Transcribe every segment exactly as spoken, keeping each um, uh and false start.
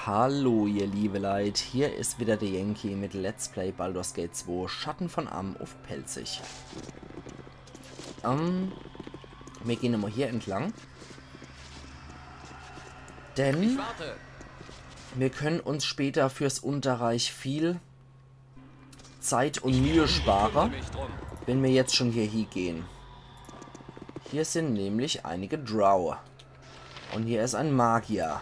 Hallo, ihr liebe Leit, hier is wieder der Yankee mit Let's Play Baldur's Gate zwei Schatten von Amn uff Pälzisch. Ähm, mir gehn emol hier entlang. Denn mir können uns später fürs Unterreich viel Zeit und Mühe spare, wenn mir jetzt schon hier hiegehn. Hier sind nämlich einige Drow. Und hier is ein Magier.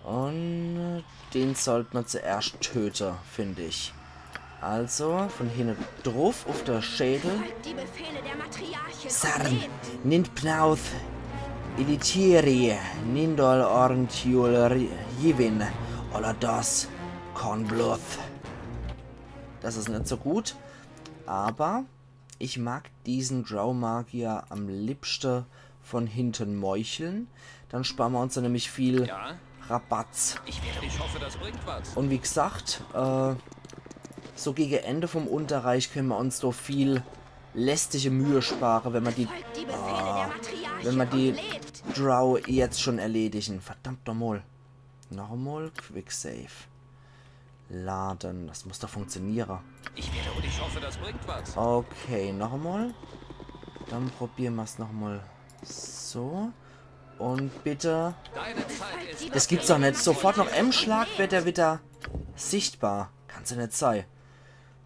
Und den sollt mer zuerscht töte, find ich. Also, von hinne druff uff de Schädel. Folgt die Befehle der Matriarchin und Sarn, lebt. Nint Pnauth, Ilitiri, Nindol Orntiul Yivin, Olados, Kornbluth. Das is net so gut, aber ich mag diesen Drow-Magier am liebste von hinten meucheln. Dann sparen mer uns da nämlich viel Rabatz. Ich hoffe, das bringt was. Und wie gesagt, äh, so gege Ende vom Unterreich können mer uns doch viel lästige Mühe spare, wenn mer die, ah, wenn mer die Drow jetzt schon erledigen. Verdammt nochmal. Nochmal Quick Save. Laden. Das muss doch funktioniere. Ich werde und ich hoffe, das bringt was. Okay, nochmal. Dann probieren mer's nochmal so. Und bitte. Deine Zeit ist Das gibt's doch net. Sofort noch em Schlag wird er wieder sichtbar. Kann's ja net sei.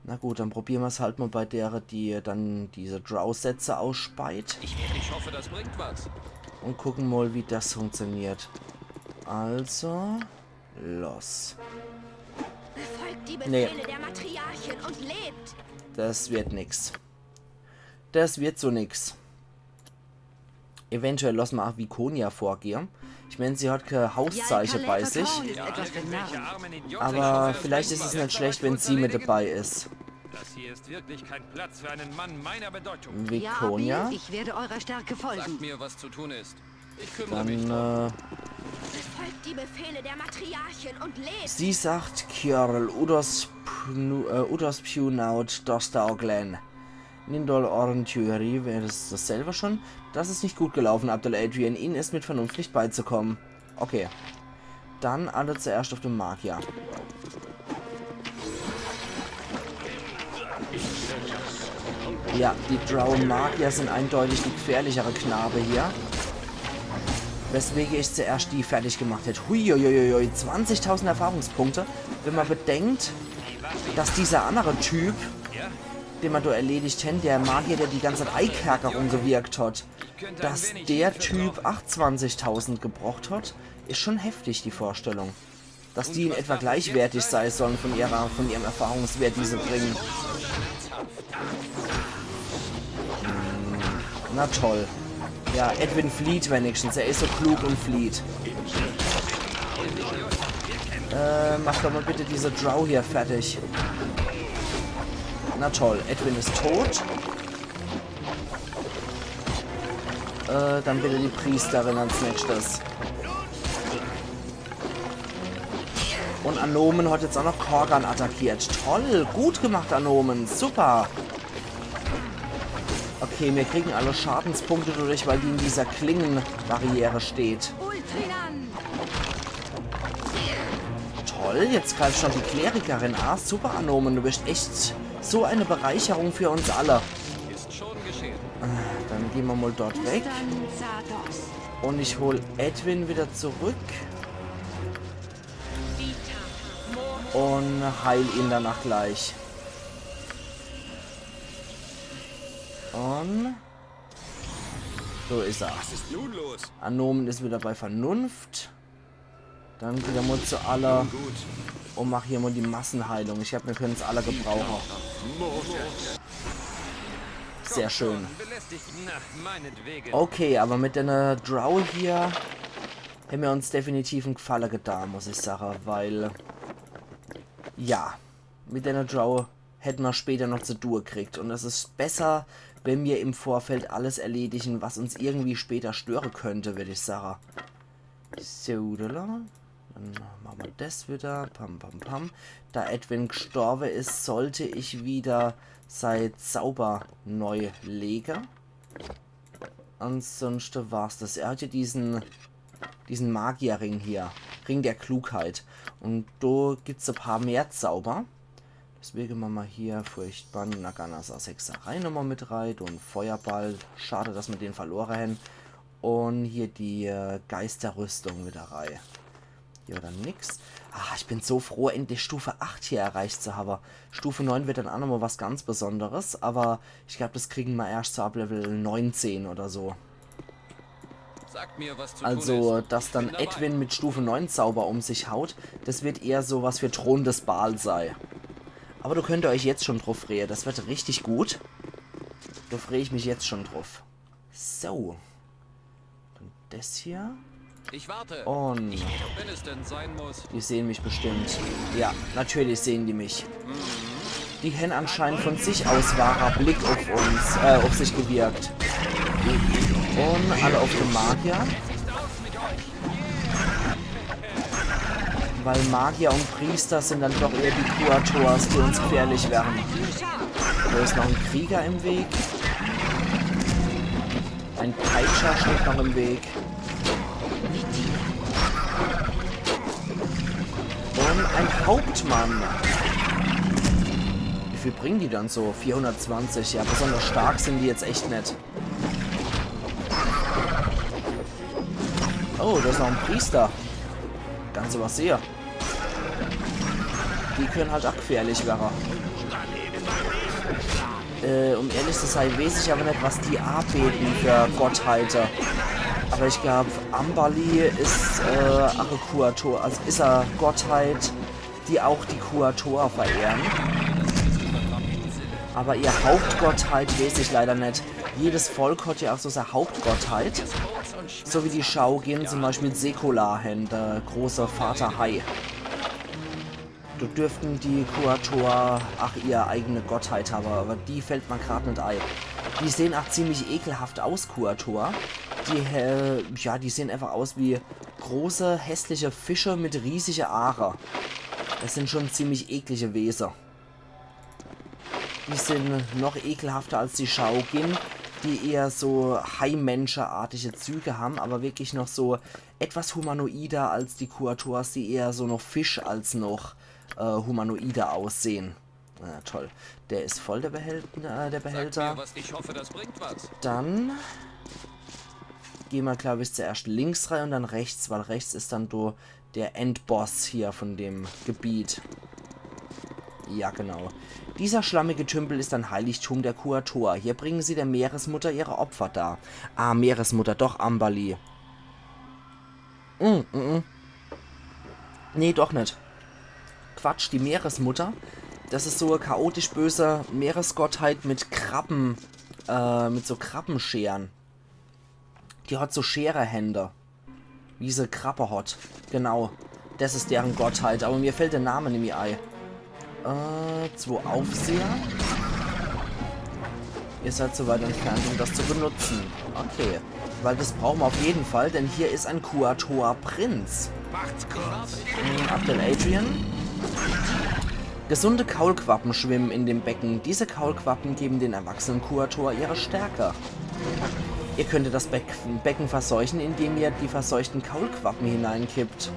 Na gut, dann probieren mer's halt mal bei dere, die dann diese Drow-Sätze ausspeit. Ich werde, ich hoffe, das bringt was. Und gucken mal, wie das funktioniert. Also, los. Befolgt die Befehle der Matriarchin und lebt. Das wird nix. Das wird so nix. Eventuell losse mer auch Viconia vorgehe. Ich mein, sie hat kee Hauszeiche bei sich. Aber vielleicht is es net schlecht, wenn sie mit dabei is. Das hier ist wirklich kein Platz für einen Mann meiner Bedeutung. Viconia. Ja, Abi, ich werde eurer Stärke folgen. Sagt mir, was zu tun ist. Ich kümmere mich drum. Dann, äh, Befolgt die Befehle der Matriarchin und lebt. Sie sagt, Kjörl, Udos Pnu-, äh, Udos Punaut, Dosta Oglen. Nindol Orn Thueri, wäre das dasselbe schon? Das ist nicht gut gelaufen, Abdel Adrian. Ihnen ist mit Vernunft nicht beizukommen. Okay. Dann alle zuerscht auf den Magier. Ja, die Drow Magier sind eindeutig die gefährlichere Knabe hier. Weswege ich zuerscht die fertig gemacht hätt. Huiuiuiui, zwanzigtausend Erfahrungspunkte. Wenn man bedenkt, dass dieser andere Typ, den man do erledigt hen, der Magier, der die ganze Zeit Eikerkerung gewirkt hat, dass der Typ ach zwanzigtausend gebrocht hat, is schon heftig, die Vorstellung. Dass die in etwa gleichwertig sei sollen von ihrer, von ihrem Erfahrungswert, die sie bringen. Hm, na toll. Ja, Edwin flieht wenigstens. Er is so klug und flieht. Äh, mach doch mal bitte diese Drow hier fertig. Na toll, Edwin is tot. Äh, dann bitte die Priesterin als nächstes. Und Anomen hat jetzt auch noch Korgan attackiert. Toll, gut gemacht, Anomen. Super. Okay, mir kriegen alle Schadenspunkte dadurch, weil die in dieser Klingenbarriere steht. Ultrinan! Toll, jetzt greift schon die Klerikerin. Ah, super, Anomen, du bist echt so eine Bereicherung für uns alle. Ist schon geschehen. Dann gehen wir mal dort weg. Und ich hol Edwin wieder zurück. Und heil ihn danach gleich. Und so is er. Was ist nun los? Anomen is wieder bei Vernunft. Dann geh mer mal zu alle und mach hier mal die Massenheilung. Ich glaab, mir können's alle gebrauche. Sehr schön. Okay, aber mit dene Drow hier hämmer uns definitiv en Gefalle getan, muss ich sage, weil, ja, mit dene Drow hätte mer später noch zu tue kriegt. Und es is besser, wenn mir im Vorfeld alles erledigen, was uns irgendwie später störe könnte, würd ich sage. So, da, da. Dann mache mer das wieder. Pam, pam, pam. Da Edwin gestorbe is, sollte ich wieder sei Zauber neu lege. Ansonsten war's das. Er hat ja diesen, diesen Magierring hier. Ring der Klugheit. Un do gibt's e paar mehr Zauber. Deswege mache mer hier Furchtbann, Naganas aus Hexerei nochmal mit rei. Un Feuerball. Schade, dass mer den verlore hen. Un hier die äh, Geisterrüstung wieder rei. Ja, dann nix. Ah, ich bin so froh, endlich Stufe acht hier erreicht zu habe. Stufe neun wird dann auch nochmal was ganz Besonderes, aber ich glaub, das kriegen mer erscht so ab Level neunzehn oder so. Sagt mir, was zu Also, tun ist. dass dann Bin dabei. Edwin mit Stufe neun Zauber um sich haut, das wird eher so was für Thron des Baal sei. Aber do könnt ihr euch jetzt schon drauf freue, das wird richtig gut. Do freu ich mich jetzt schon drauf. So. Dann das hier. Ich warte, Un wenn es denn sein muss. die sehen mich bestimmt. Ja, natürlich sehen die mich. Die hen anscheinend von sich aus wahrer Blick auf uns, äh, auf sich gewirkt. Un alle auf den Magier. Weil Magier un Priester sind dann doch eher die Kuatoas, die uns gefährlich wären. Da ist noch ein Krieger im Weg. Ein Peitscher steht noch im Weg. Un ein Hauptmann. Wie viel bringen die dann so? Vierhundertzwanzig. Ja, besonders stark sind die jetzt echt net. Oh, da ist noch ein Priester. Ganz übersehe. Die können halt auch gefährlich wäre. Äh, um ehrlich zu sein, weiß ich aber net, was die abeten für Gottheite. Aber ich glaub, Amberly ist äh, auch e Kuator, also ist e Gottheit, die auch die Kuator verehren. Aber ihr Hauptgottheit weiß ich leider net. Jedes Volk hat ja auch so seine Hauptgottheit. So wie die Shaogin zum Beispiel Sekolah hen, der große Vater Hai. Do dürften die Kuator auch ihr eigene Gottheit haben, aber die fällt mer grad net ei. Die sehen auch ziemlich ekelhaft aus, Kuator. Die, äh, ja, die sehen einfach aus wie große, hässliche Fische mit riesige Aare. Das sind schon ziemlich eklige Wese. Die sind noch ekelhafter als die Shaogin, die eher so Haimenscheartige Züge haben, aber wirklich noch so etwas humanoider als die Kuatoas, die eher so noch Fisch als noch äh, humanoider aussehen. Na toll. Der ist voll, der, Behält äh, der Sagt mir, Behälter. Was ich hoffe, das bringt was. Dann gehen wir, glaube ich, zuerst links rein und dann rechts, weil rechts ist dann do der Endboss hier von dem Gebiet. Ja, genau. Dieser schlammige Tümpel ist ein Heiligtum der Kuator. Hier bringen sie der Meeresmutter ihre Opfer dar. Ah, Meeresmutter, doch, Amberly. Mm, mm, mm. Nee, doch net. Quatsch, die Meeresmutter. Das ist so e chaotisch böse Meeresgottheit mit Krabben, äh, mit so Krabbenscheren. Die hat so Scherehände. Wie se Krabbe hat. Genau. Das ist deren Gottheit. Aber mir fällt der Name nimmi ei. Äh, zwei Aufseher. Ihr seid zu weit entfernt, um das zu benutzen. Okay. Weil das brauchen wir auf jeden Fall, denn hier ist ein Kuator-Prinz. Macht's kurz. Hm, Abdel Adrian. Gesunde Kaulquappen schwimmen in dem Becken. Diese Kaulquappen geben den erwachsenen Kuator ihre Stärke. Ihr könntet das Beck Becken verseuchen, indem ihr die verseuchten Kaulquappen hineinkippt.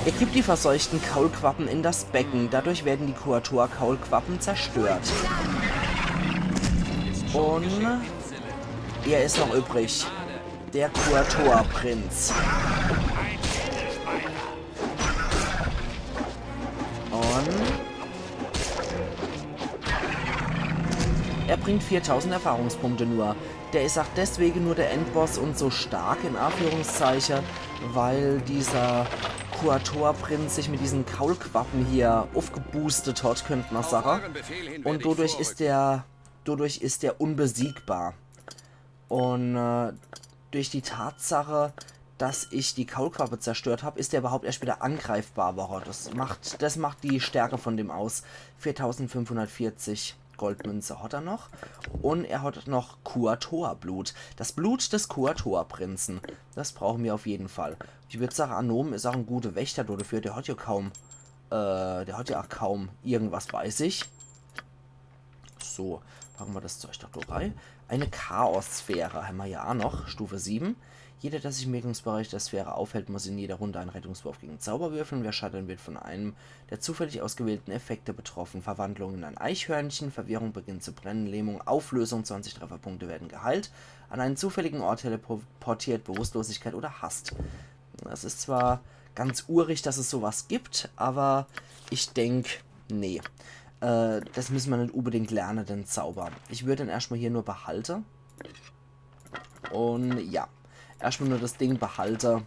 Ihr kippt die verseuchten Kaulquappen in das Becken. Dadurch werden die Kuator-Kaulquappen zerstört. Und er ist noch übrig. Der Kuator-Prinz. Und er bringt viertausend Erfahrungspunkte nur. Der ist auch deswegen nur der Endboss und so stark, in Anführungszeichen, weil dieser Kuator-Prinz sich mit diesen Kaulquappen hier aufgeboostet hat, könnte man sagen. Und dadurch ist der, dadurch ist der unbesiegbar. Und äh, durch die Tatsache, dass ich die Kaulquappe zerstört hab, ist er überhaupt erst wieder angreifbar, aber das macht, das macht die Stärke von dem aus. Viertausendfünfhundertvierzig Goldmünze hat er noch. Und er hat noch Kuator-Blut. Das Blut des Kuator-Prinzen. Das brauchen wir auf jeden Fall. Ich würd sagen, Anomen ist auch ein guter Wächter dafür. Der hat ja kaum, äh, der hat ja auch kaum irgendwas bei sich. So, packen wir das Zeug doch do rei. Eine Chaossphäre haben wir ja auch noch, Stufe sieben. Jeder, der sich im Wirkungsbereich der Sphäre aufhält, muss in jeder Runde einen Rettungswurf gegen Zauber würfeln. Wer scheitern wird, von einem der zufällig ausgewählten Effekte betroffen. Verwandlung in ein Eichhörnchen, Verwirrung beginnt zu brennen, Lähmung, Auflösung, zwanzig Trefferpunkte werden geheilt, an einen zufälligen Ort teleportiert, Bewusstlosigkeit oder Hast. Das ist zwar ganz urig, dass es sowas gibt, aber ich denk, nee. Äh, das müssen wir nicht unbedingt lernen, den Zauber. Ich würde ihn erstmal hier nur behalten. Und ja, erstmal nur das Ding behalte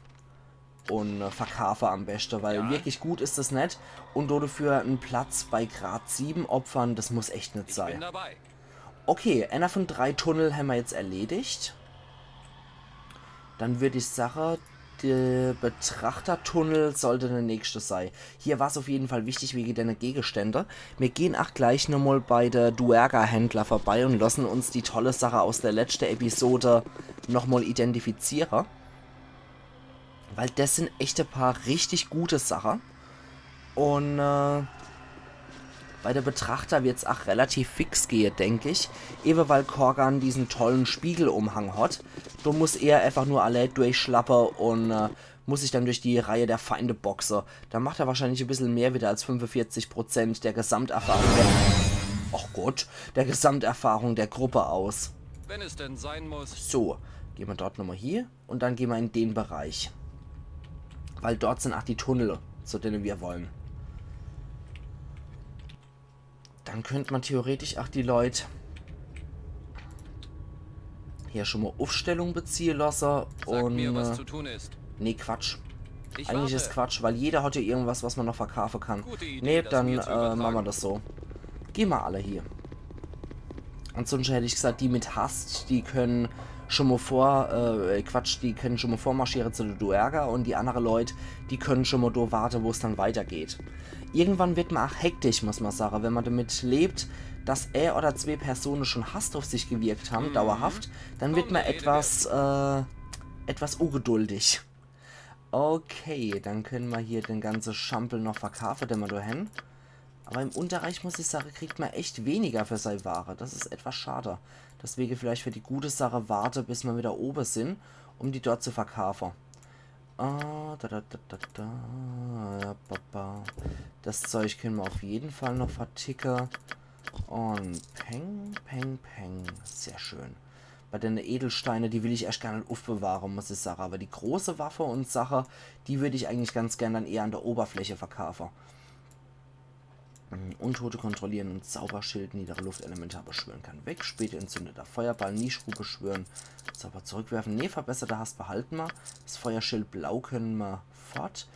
und äh, verkaufe am besten, weil wirklich gut ist das nicht. Und dafür einen Platz bei Grad sieben opfern, das muss echt nicht sein. Okay, einer von drei Tunnel haben wir jetzt erledigt. Dann würde ich sagen, der Betrachtertunnel sollte der nächste sein. Hier war's auf jeden Fall wichtig wegen der Gegenstände. Wir gehen auch gleich nochmal bei der Duergar-Händler vorbei und lassen uns die tolle Sache aus der letzten Episode nochmal identifizieren. Weil das sind echt ein paar richtig gute Sachen. Und äh, bei der Betrachter wird's auch relativ fix gehe, denk ich. Eben weil Korgan diesen tollen Spiegelumhang hat. Da muss er einfach nur alle durchschlappe und äh, muss sich dann durch die Reihe der Feinde boxe. Da macht er wahrscheinlich ein bisschen mehr wieder als fünfundvierzig Prozent der Gesamterfahrung der, ach Gott, der Gesamterfahrung der Gruppe aus. Wenn es denn sein muss. So, gehen wir dort nochmal hier und dann gehen wir in den Bereich. Weil dort sind auch die Tunnel, zu denen wir wollen. Dann könnte man theoretisch auch die Leute hier schon mal Aufstellung beziehen lassen. Sagt Und mir, was äh, zu tun ist. Nee, Quatsch. Ich Eigentlich warte. Ist Quatsch, weil jeder hat ja irgendwas, was man noch verkaufen kann. Gute Idee, Nee, das dann mir äh, zu übertragen. Machen wir das so. Gehen wir alle hier. Ansonsten hätte ich gesagt, die mit Hast, die können schon mal vor, äh, Quatsch, die können schon mal vormarschieren zu der Duergar und die anderen Leute, die können schon mal da warten, wo es dann weitergeht. Irgendwann wird man auch hektisch, muss man sagen, wenn man damit lebt, dass er oder zwei Personen schon Hast auf sich gewirkt haben, dauerhaft, dann wird Komm, man der Rede etwas, äh, etwas ungeduldig. Okay, dann können wir hier den ganzen Schampel noch verkaufen, den wir da haben. Aber im Unterreich, muss ich sagen, kriegt man echt weniger für seine Ware. Das ist etwas schade. Deswegen vielleicht für die gute Sache warte, bis wir wieder oben sind, um die dort zu verkaufen. Ah, da, da, da, da, da. Ja, ba, ba. Das Zeug können wir auf jeden Fall noch verticken. Und peng, peng, peng. Sehr schön. Bei den Edelsteine, die will ich erst gar nicht aufbewahren, muss ich sagen. Aber die große Waffe und Sache, die würde ich eigentlich ganz gern dann eher an der Oberfläche verkaufen. Hm, Untote kontrollieren und Zauberschild, niedere Luftelementar beschwören kann weg. Später entzündeter Feuerball, Nischru beschwören, Zauber zurückwerfen. Nee, verbesserter Hast behalten wir. Das Feuerschild blau können wir fort.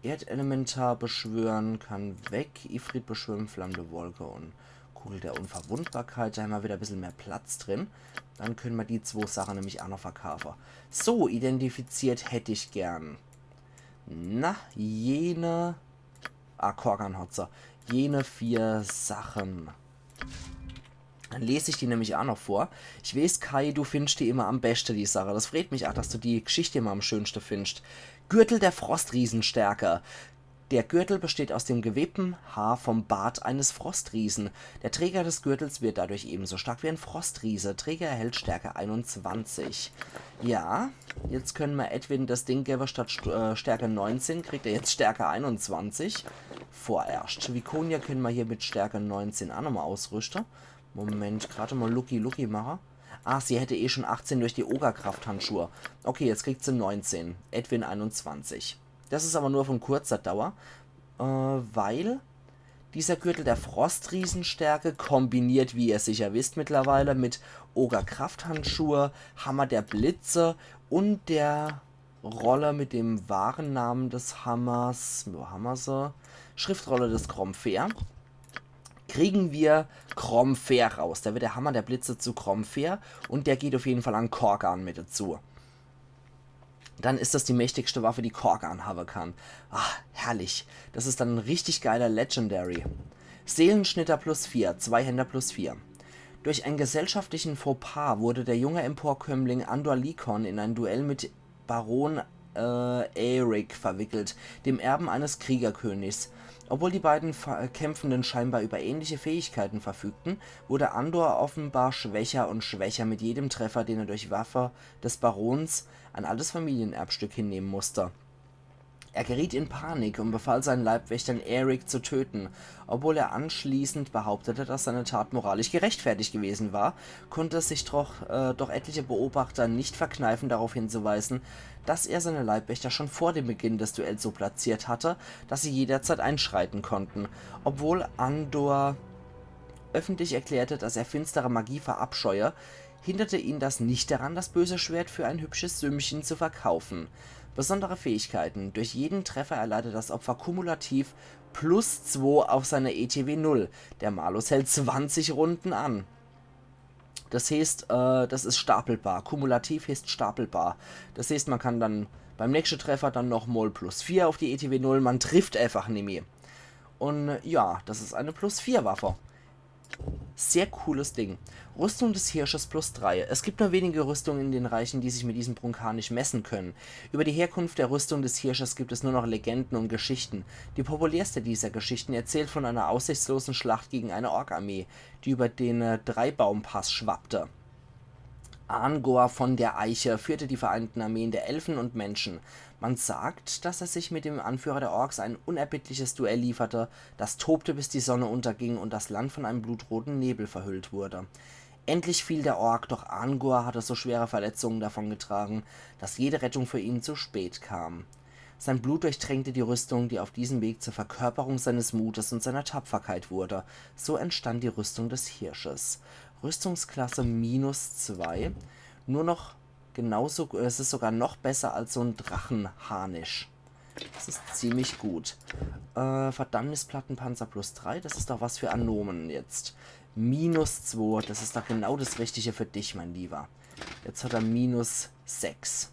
Erdelementar beschwören kann weg. Ifrit beschwören, flammende Wolke und Kugel der Unverwundbarkeit. Da haben wir wieder ein bisschen mehr Platz drin. Dann können wir die zwei Sachen nämlich auch noch verkaufen. So, identifiziert hätte ich gern. Na, jene. Ah, Korgan hat sie. Jene vier Sachen. Dann lese ich die nämlich auch noch vor. Ich weiß, Kai, du findest die immer am besten, die Sache. Das freut mich auch, dass du die Geschichte immer am schönsten findest. Gürtel der Frostriesenstärke. Der Gürtel besteht aus dem gewebten Haar vom Bart eines Frostriesen. Der Träger des Gürtels wird dadurch ebenso stark wie ein Frostriese. Träger erhält Stärke einundzwanzig. Ja, jetzt können wir Edwin das Ding geben, statt St äh, Stärke neunzehn kriegt er jetzt Stärke einundzwanzig. Vorerst. Viconia können wir hier mit Stärke neunzehn auch nochmal ausrüsten. Moment, gerade mal Lucky Lucky machen. Ah, sie hätte eh schon achtzehn durch die Ogerkrafthandschuhe. Okay, jetzt kriegt sie neunzehn. Edwin einundzwanzig. Das ist aber nur von kurzer Dauer, äh, weil dieser Gürtel der Frostriesenstärke kombiniert, wie ihr sicher wisst mittlerweile, mit Ogerkrafthandschuhe, Hammer der Blitze und der Rolle mit dem wahren Namen des Hammers, wo haben wir sie? Schriftrolle des Gromfair. Kriegen wir Gromfair raus. Da wird der Hammer der Blitze zu Gromfair und der geht auf jeden Fall an Korgan mit dazu. Dann ist das die mächtigste Waffe, die Korgan haben kann. Ah, herrlich. Das ist dann ein richtig geiler Legendary. Seelenschnitter plus vier, Zweihänder plus vier. Durch einen gesellschaftlichen Fauxpas wurde der junge Emporkömmling Andor Likon in ein Duell mit Baron äh, Aerik verwickelt, dem Erben eines Kriegerkönigs. Obwohl die beiden Fa- Kämpfenden scheinbar über ähnliche Fähigkeiten verfügten, wurde Andor offenbar schwächer und schwächer mit jedem Treffer, den er durch Waffe des Barons, ein altes Familienerbstück, hinnehmen musste. Er geriet in Panik und befahl seinen Leibwächtern, Eric zu töten. Obwohl er anschließend behauptete, dass seine Tat moralisch gerechtfertigt gewesen war, konnte es sich doch, äh, doch etliche Beobachter nicht verkneifen, darauf hinzuweisen, dass er seine Leibwächter schon vor dem Beginn des Duells so platziert hatte, dass sie jederzeit einschreiten konnten. Obwohl Andor öffentlich erklärte, dass er finstere Magie verabscheue, hinderte ihn das nicht daran, das böse Schwert für ein hübsches Sümmchen zu verkaufen. Besondere Fähigkeiten. Durch jeden Treffer erleidet das Opfer kumulativ plus zwei auf seine E T W null. Der Malus hält zwanzig Runden an. Das heißt, äh, das ist stapelbar. Kumulativ heißt stapelbar. Das heißt, man kann dann beim nächsten Treffer dann nochmal plus vier auf die E T W null. Man trifft einfach nimmer. Und, äh, ja, das ist eine plus vier Waffe. Sehr cooles Ding. Rüstung des Hirsches plus drei. Es gibt nur wenige Rüstungen in den Reichen, die sich mit diesem Brunkanisch messen können. Über die Herkunft der Rüstung des Hirsches gibt es nur noch Legenden und Geschichten. Die populärste dieser Geschichten erzählt von einer aussichtslosen Schlacht gegen eine Ork-Armee, die über den, äh, Dreibaum-Pass schwappte. Arngor von der Eiche führte die vereinten Armeen der Elfen und Menschen. Man sagt, dass er sich mit dem Anführer der Orks ein unerbittliches Duell lieferte, das tobte, bis die Sonne unterging und das Land von einem blutroten Nebel verhüllt wurde. Endlich fiel der Ork, doch Arngor hatte so schwere Verletzungen davongetragen, dass jede Rettung für ihn zu spät kam. Sein Blut durchtränkte die Rüstung, die auf diesem Weg zur Verkörperung seines Mutes und seiner Tapferkeit wurde. So entstand die Rüstung des Hirsches. Rüstungsklasse minus zwei. Nur noch genauso, es ist sogar noch besser als so ein Drachenharnisch. Das ist ziemlich gut. Äh, Verdammnisplattenpanzer plus drei, das ist doch was für Anomen jetzt. Minus zwei, das ist doch genau das Richtige für dich, mein Lieber. Jetzt hat er minus sechs.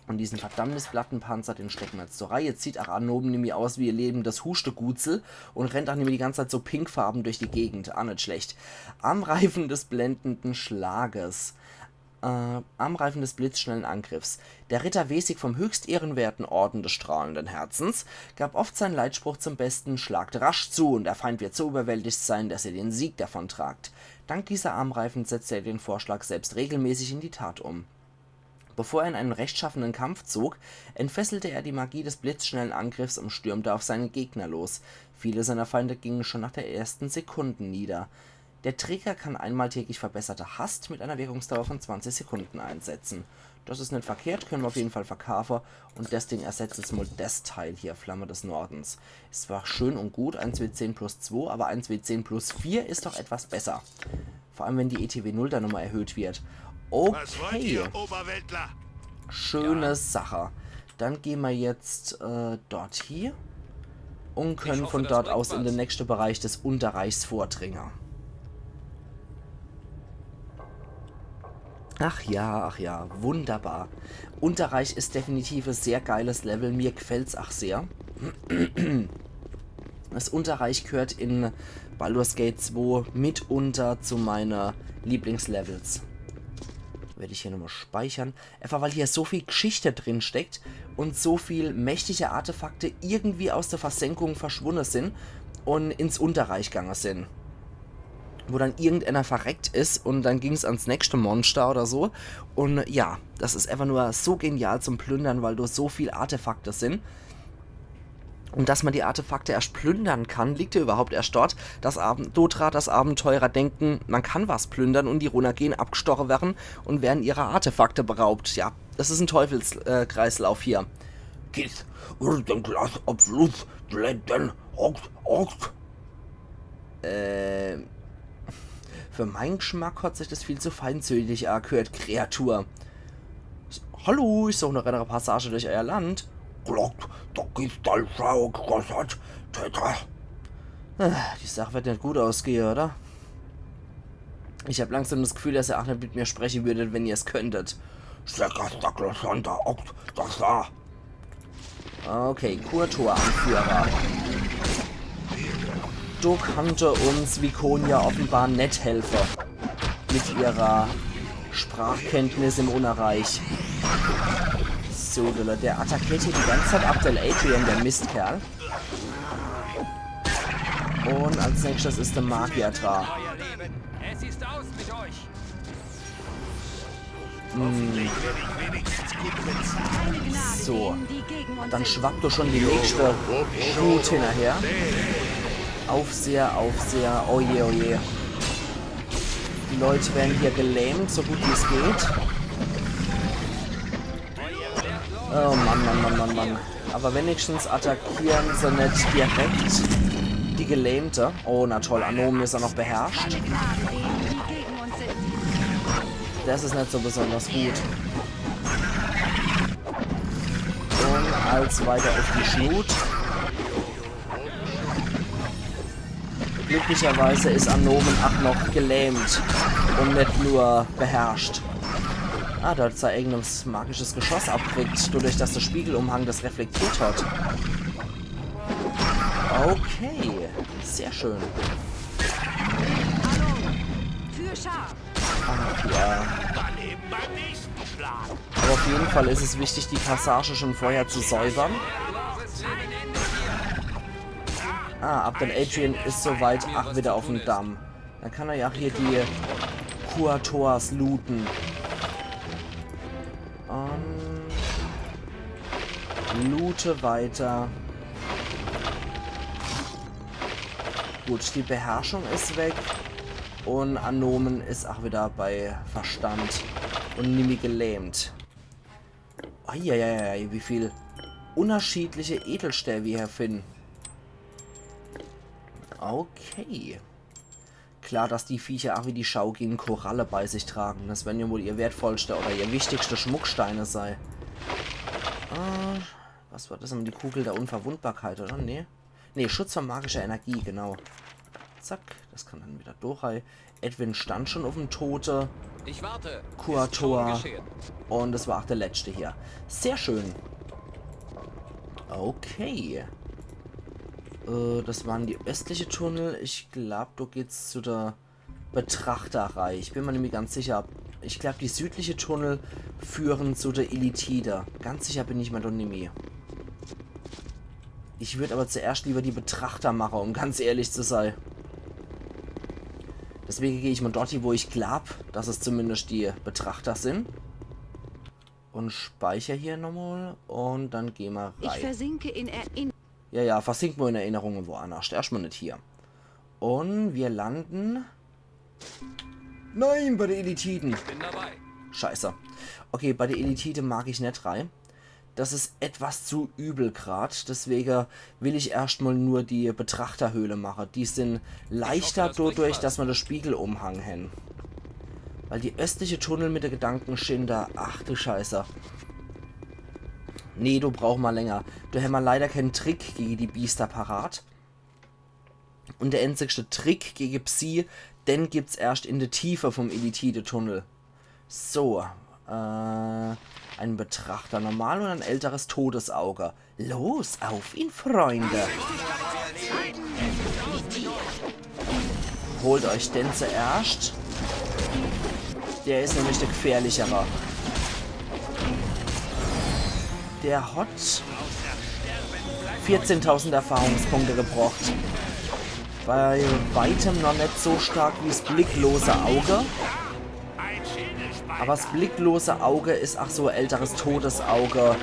Und diesen Verdammnisplattenpanzer, den stecken wir jetzt zur Reihe. Zieht auch Anomen nimmi aus wie ihr lebendes Huschtegutzel und rennt auch nimmi die ganze Zeit so pinkfarben durch die Gegend. Auch nicht schlecht. Armreifen des blendenden Schlages. Äh, Armreifen des blitzschnellen Angriffs. Der Ritter Wesig vom höchst ehrenwerten Orden des strahlenden Herzens gab oft seinen Leitspruch zum Besten: „Schlagt rasch zu, und der Feind wird so überwältigt sein, dass ihr den Sieg davontragt.“ Dank dieser Armreifen setzte er den Vorschlag selbst regelmäßig in die Tat um. Bevor er in einen rechtschaffenen Kampf zog, entfesselte er die Magie des blitzschnellen Angriffs und stürmte auf seinen Gegner los. Viele seiner Feinde gingen schon nach der ersten Sekunde nieder. Der Träger kann einmal täglich verbesserte Hast mit einer Wirkungsdauer von zwanzig Sekunden einsetzen. Das ist nicht verkehrt, können wir auf jeden Fall verkaufen. Und das Ding ersetzt jetzt mal das Teil hier, Flamme des Nordens. Ist zwar schön und gut, eins W zehn plus zwei, aber eins W zehn plus vier ist doch etwas besser. Vor allem, wenn die E T W null dann nochmal erhöht wird. Okay. Was wollt ihr, Oberweltler? Schöne Sache. Dann gehen wir jetzt, äh, dort hier und können von dort aus in den nächsten Bereich des Unterreichs vordringen. Ach ja, ach ja, wunderbar. Unterreich ist definitiv ein sehr geiles Level, mir gefällt's auch sehr. Das Unterreich gehört in Baldur's Gate zwei mitunter zu meine Lieblingslevels. Werde ich hier nochmal speichern. Einfach weil hier so viel Geschichte drin steckt und so viel mächtige Artefakte irgendwie aus der Versenkung verschwunden sind und ins Unterreich gegangen sind. Wo dann irgendeiner verreckt ist und dann ging's ans nächste Monster oder so. Und ja, das ist einfach nur so genial zum Plündern, weil do so viel Artefakte sind. Und dass man die Artefakte erst plündern kann, liegt ja überhaupt erst dort, dass Abend Dothra, dass Abenteurer denken, man kann was plündern und die runtergehen, abgestochen werden und werden ihrer Artefakte beraubt. Ja, das ist ein Teufelskreislauf hier. Kiss, Urden Glas Abfluss, Glätten, Ox, Ox. Äh, für meinen Geschmack hat sich das viel zu feindselig angehört, Kreatur. Hallo, ich suche nach einer Passage durch euer Land. Glock, da gibt's da Schau, Grossart, Täter. Ah, die Sache wird nicht gut ausgehen, oder? Ich hab langsam das Gefühl, dass ihr auch nicht mit mir sprechen würdet, wenn ihr es könntet. Stecker, Stackel, Santa, Ox, das da. Okay, Kurtor-Anführer. Do kannte uns Viconia offenbar net helfe. Mit ihrer Sprachkenntnis im Unnerreich. So, der, der attackiert hier die ganze Zeit Abdel Adrian, der Mistkerl. Und als nächstes is de Magier dra. Hm. So. Dann schwappt doch schon die nächste Wut hinnerher. Aufseher, Aufseher. Oh je, oh je. Die Leut werre hier gelähmt, so gut wie's geht. Oh Mann, Mann, Mann, Mann, Mann. Aber wenigstens attackiere se net direkt die Gelähmte. Oh, na toll, Anomen is er noch beherrscht. Des is net so besonders gut. Und als weiter uff die Schnut. Glücklicherweise is Anomen ach noch gelähmt und net nur beherrscht. Ah, der hat sei eigenes magisches Geschoss abkriegt, dadurch, dass der Spiegelumhang des reflektiert hat. Okay, sehr schön. Ach ja. Aber auf jeden Fall is es wichtig, die Passage schon vorher zu säubern. Ah, Abdel Adrian is soweit ach wieder uff'm Damm. Dann kann er ja ach hier die Kuatoas looten. Ähm, loote weiter. Gut, die Beherrschung is weg. Und Anomen is ach wieder bei Verstand und nimmi gelähmt. Eieiei, wie viel unterschiedliche Edelstäbe wir hier finden. Okay. Klar, dass die Viecher ach wie die Shaugi Koralle bei sich tragen. Des werre ja wohl ihr wertvollste oder ihr wichtigste Schmucksteine sei. Äh, was war des? Die Kugel der Unverwundbarkeit, oder? Nee? Nee, Schutz vor magischer Energie, genau. Zack, des kann dann wieder durch. Edwin stand schon uff'm tote Ich warte. Kuatoa. Ist schon geschehen. Und des war ach der letschte hier. Sehr schön. Okay. Äh, des waren die östliche Tunnel. Ich glaub, do geht's zu der Betrachterreih. Ich bin mir nimmi ganz sicher. Ich glaub, die südliche Tunnel führen zu der Illithide. Ganz sicher bin ich mir do nimmi. Ich würd aber zuerscht lieber die Betrachter mache, um ganz ehrlich zu sei. Deswege geh ich mal dort hie, wo ich glaub, dass es zumindest die Betrachter sin. Und speicher hier nochmal und dann geh ma Ich rein. Versinke in Erinnerung. Ja, ja, versink ma in Erinnerungen woannerscht. Erscht mal net hier. Und wir landen. Nein, bei der Illithide. Bin dabei. Scheiße. Okay, bei der Illithide mag ich net rein. Das is etwas zu übel grad. Deswege will ich erscht mal nur die Betrachterhöhle mache. Die sin leichter dodurch, dass ma de Spiegelumhang hen. Weil die östliche Tunnel mit de Gedankenschinne, ach du Scheiße. Nee, do brauch ma länger. Do hämmer leider kein Trick gege die Biester parat. Und der einzigste Trick gege Psi, den gibt's erscht in de Tiefe vom Illithide-Tunnel. So, äh, ein Betrachter normal und ein älteres Todesauge. Los, auf ihn, Freunde! Holt euch den zuerscht. Der is nämlich der gefährlichere. Der hat vierzehntausend Erfahrungspunkte gebracht. Bei weitem noch net so stark wie's blicklose Auge. Aber 's blicklose Auge is ach so älteres Todesauge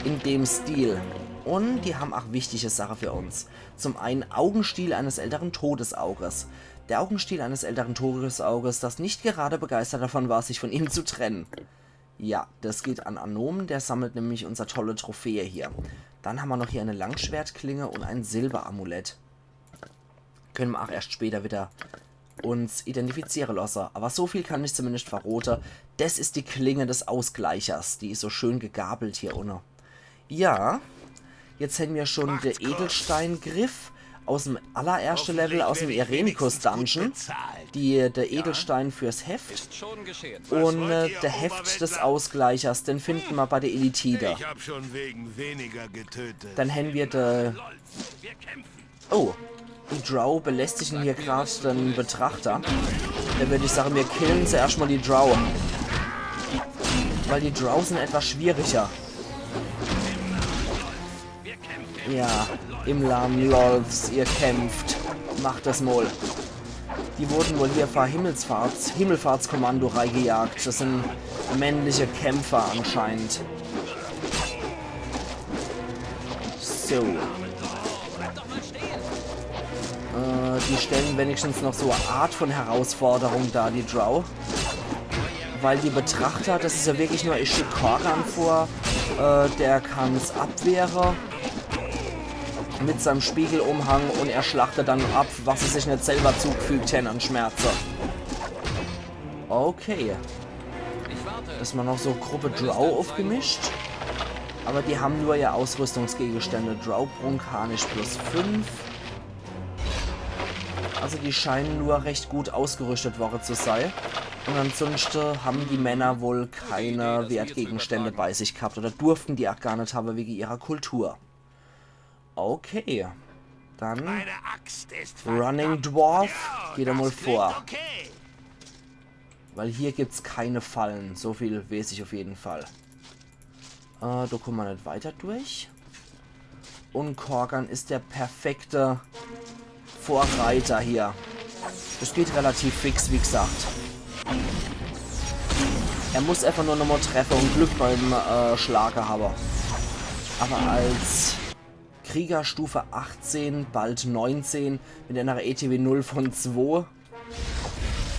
in dem Stil. Und die ham ach wichtige Sache für uns. Zum einen Augenstiel eines älteren Todesauges. Der Augenstiel eines älteren Todesauges, das nicht gerade begeistert davon war, sich von ihm zu trennen. Ja, das geht an Anomen, der sammelt nämlich unser tolle Trophäe hier. Dann hammer noch hier eine Langschwertklinge und ein Silberamulett. Können ma ach erscht später wieder uns identifiziere losse. Aber so viel kann ich zumindest verrote. Das is die Klinge des Ausgleichers. Die is so schön gegabelt hier unne. Ja, jetzt hän mir schon de Edelsteingriff aus'm allererschte Level, aus'm Erenikus Dungeon. Die, de Edelstein fürs Heft. Und äh, de Heft des Ausgleichers, den finden ma bei de Illithide. Ich hab schon wegen weniger getötet. Dann hän mir de... Oh, die Drow belästigen hier grad den Betrachter. Da würd ich sagen, mir killen zuerscht mal die Drow. Weil die Drow sin etwas schwieriger. Ja, im Lamen Lolths, ihr kämpft. Macht das mol. Die wurden wohl hier vor Himmelsfahrts-, Himmelfahrtskommando reigejagt. Das sind männliche Kämpfer anscheinend. So. Äh, die stellen wenigstens noch so e Art von Herausforderung dar, die Drow. Weil die Betrachter, das is ja wirklich nur, ich schick Korgan vor, äh, der kann's abwehre mit seinem Spiegelumhang und er schlachtet dann ab, was sie sich net selber zugefügt hän an Schmerze. Okay. Das war noch so Gruppe Drow aufgemischt. Aber die haben nur ihr Ausrüstungsgegenstände. Drow Brunkhanisch plus fünf. Also die scheinen nur recht gut ausgerüstet worre zu sei. Und ansonsten haben die Männer wohl keine Wertgegenstände bei sich gehabt oder durften die auch gar net haben wegen ihrer Kultur. Okay. Dann Meine Axt ist Running verdammt. Dwarf, Ja, geh doch mal das klingt vor. Okay. Weil hier gibt's keine Fallen. So viel weiß ich auf jeden Fall. Äh, da kommen wir net weiter durch. Und Korgan ist der perfekte Vorreiter hier. Das geht relativ fix, wie gesagt. Er muss einfach nur nochmal treffe und Glück beim, äh, Schlage haben. Aber als Krieger Stufe achtzehn, bald neunzehn, mit einer E T W null von zwei,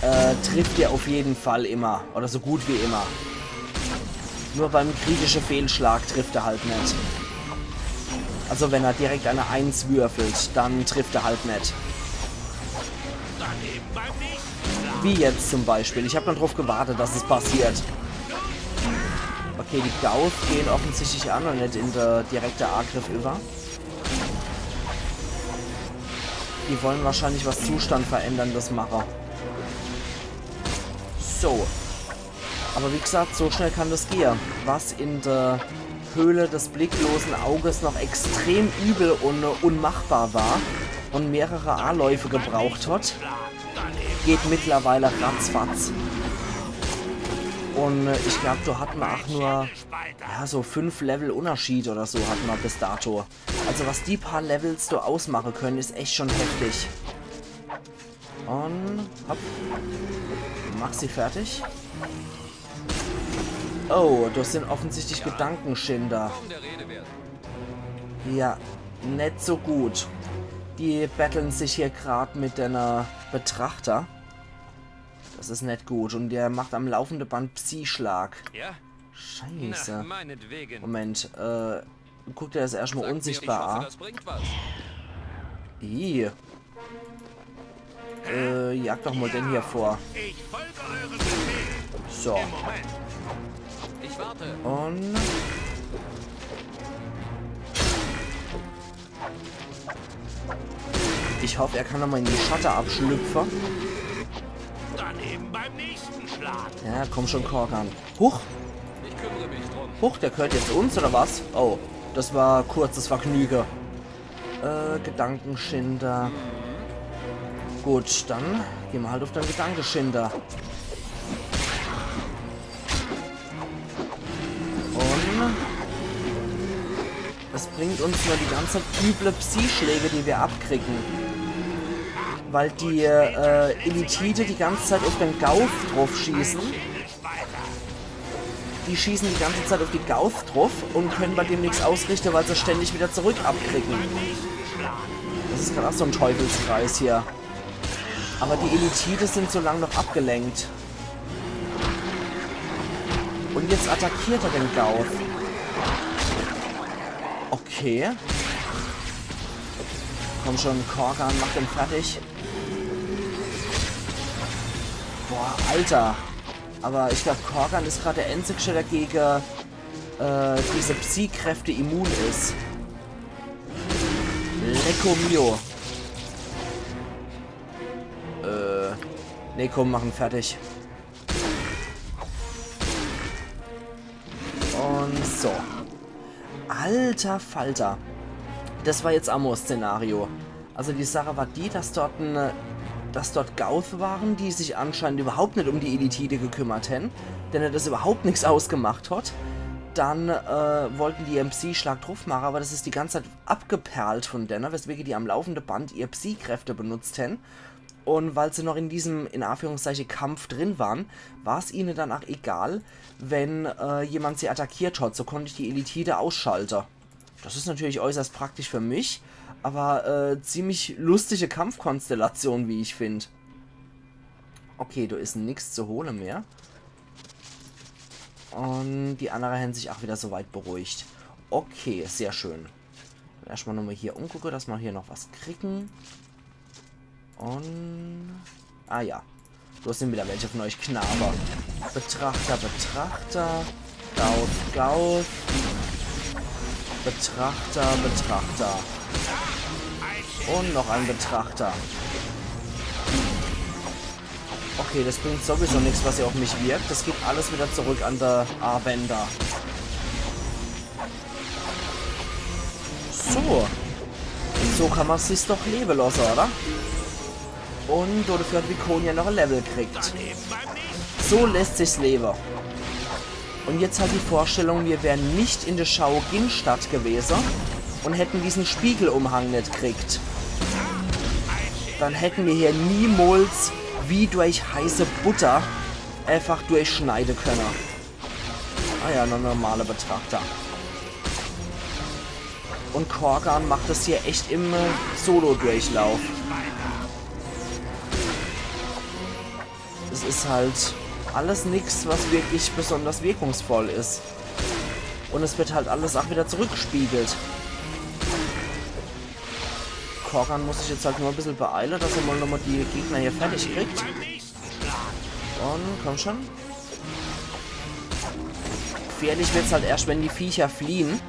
äh, trifft er auf jeden Fall immer. Oder so gut wie immer. Nur beim kritischen Fehlschlag trifft er halt net. Also wenn er direkt eine eins würfelt, dann trifft er halt net. Wie jetzt zum Beispiel. Ich hab dann drauf gewartet, dass es passiert. Okay, die Gauth gehen offensichtlich an und net in der direkte Angriff über. Die wollen wahrscheinlich was Zustand veränderndes machen. So. Aber wie gesagt, so schnell kann das gehen. Was in der Höhle des blicklosen Auges noch extrem übel und unmachbar war und mehrere Anläufe gebraucht hat, geht mittlerweile ratzfatz. Und, äh, ich glaub, da hat man auch nur, ja, so fünf Level Unterschied oder so hat man bis dato. Also was die paar Levels da ausmachen können, ist echt schon heftig. Und hopp. Mach sie fertig. Oh, das sind offensichtlich Gedankenschinder. Ja, net so gut. Die betteln sich hier grad mit einer Betrachter. Das ist net gut. Und der macht am laufenden Band Psi-Schlag. Ja? Scheiße. Na, meinetwegen. Moment, äh, guck dir das erstmal unsichtbar an. Ih. Äh, jag doch mal den hier vor. So. Und ich hoff, er kann nochmal in die Schatte abschlüpfen. Dann eben beim nächsten Schlag. Ja, komm schon, Korgan. Huch! Huch, der gehört jetzt uns, oder was? Oh, das war kurzes Vergnüge. Äh, Gedankenschinder. Gut, dann gehen wir halt auf den Gedankenschinder. Und es bringt uns nur die ganze üble Psi-Schläge, die wir abkriegen. Weil die, äh, Illithide die ganze Zeit auf den Gauth drauf schießen. Die schießen die ganze Zeit auf die Gauth drauf und können bei dem nichts ausrichten, weil sie ständig wieder zurück abkriegen. Das ist gerade auch so ein Teufelskreis hier. Aber die Illithide sind so lang noch abgelenkt. Und jetzt attackiert er den Gauth. Okay. Komm schon, Korgan, mach den fertig. Boah, Alter. Aber ich glaub, Korgan ist gerade der Einzige, der gegen, äh, diese Psi-Kräfte immun ist. Lecko mio. Äh, nee, komm, mach en fertig. Und so. Alter Falter. Das war jetzt Amors Szenario. Also die Sache war die, dass dort ein, dass dort Gauth waren, die sich anscheinend überhaupt nicht um die Illithide gekümmert haben, denen das überhaupt nichts ausgemacht hat. Dann äh, wollten die ihren Psy-Schlag druff mache, aber das is die ganze Zeit abgeperlt von denne, weswege die am laufende Band ihr Psy-Kräfte benutzt hän. Und weil se noch in diesem, in Anführungszeichen, Kampf drin waren, war's ihnen dann auch egal, wenn äh, jemand sie attackiert hat. So konnte ich die Elitide ausschalte. Das is natürlich äußerst praktisch für mich, aber äh, ziemlich lustige Kampfkonstellation, wie ich find. Okay, do is nix zu hole mehr. Und die andere hän sich auch wieder so weit beruhigt. Okay, sehr schön. Dann erstmal nochmal hier umgucke, dass ma hier noch was kriegen. Und... Ah ja. Do sin wieder welche von euch Knabe. Betrachter, Betrachter. Gauss, Gauss. Betrachter, Betrachter. Und noch ein Betrachter. Okay, das bringt sowieso nix, was hier auf mich wirkt. Das geht alles wieder zurück an der Arvenda. So. So kann ma sich's doch lewe losse, oder? Und dodefür hat Viconia noch e Level kriegt. So lässt sich's lewe. Und jetzt halt die Vorstellung, wir wären nicht in der Shaoqin-Stadt gewesen und hätten diesen Spiegelumhang nicht kriegt. Dann hätten wir hier niemals wie durch heiße Butter einfach durchschneiden können. Ah ja, noch normale Betrachter. Und Korgan macht das hier echt im äh, Solo-Durchlauf. Es is halt alles nix, was wirklich besonders wirkungsvoll is. Und es wird halt alles auch wieder zurückgespiegelt. Korgan muss sich jetzt halt nur e bissel beeile, dass er mal nochmal die Gegner hier fertig kriegt. Und komm schon. Gefährlich wird's halt erst, wenn die Viecher fliehen.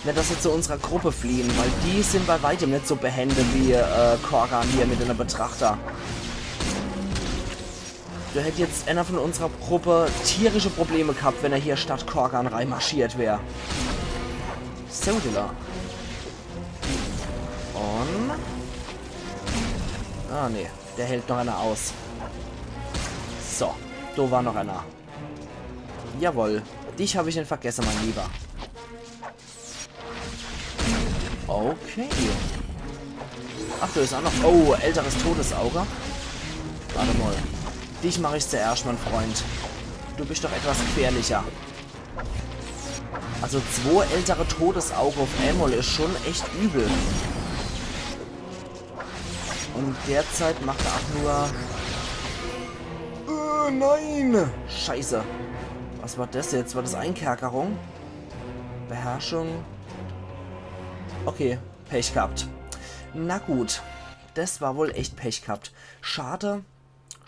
Net, dass sie zu unserer Gruppe fliehen, weil die sin bei weitem net so behende wie äh, Korgan hier mit einer Betrachter. Do hätt jetzt einer von unserer Gruppe tierische Probleme gehabt, wenn er hier statt Korgan reinmarschiert wär. So, Dilla. Und... Ah, nee. Der hält noch einer aus. So, do war noch einer. Jawohl. Dich hab ich net vergesse, mein Lieber. Okay. Ach, do is auch noch... Oh, älteres Todesauge. Warte mal. Dich mach ich zuerscht, mein Freund. Du bist doch etwas gefährlicher. Also zwo ältere Todesauge auf einmal is schon echt übel. Und derzeit macht er auch nur... Äh, nein! Scheiße. Was war das jetzt? War das Einkerkerung? Beherrschung? Okay, Pech gehabt. Na gut. Das war wohl echt Pech gehabt. Schade.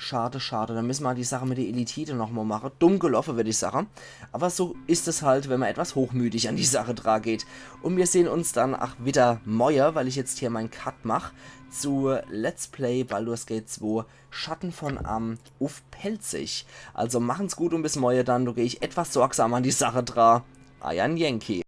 Schade, schade. Dann müssen ma die Sache mit der Elitide nochmal machen. Dumm gelaufen, würd ich sagen. Aber so is es halt, wenn ma etwas hochmütig an die Sache dran geht. Und wir sehen uns dann auch wieder morgen, weil ich jetzt hier mein Cut mach zu Let's Play Baldur's Gate zwei Schatten von Amn uff Pälzisch. Also machen's gut und bis morgen dann. Do geh ich etwas sorgsam an die Sache dran. Eier Yankee.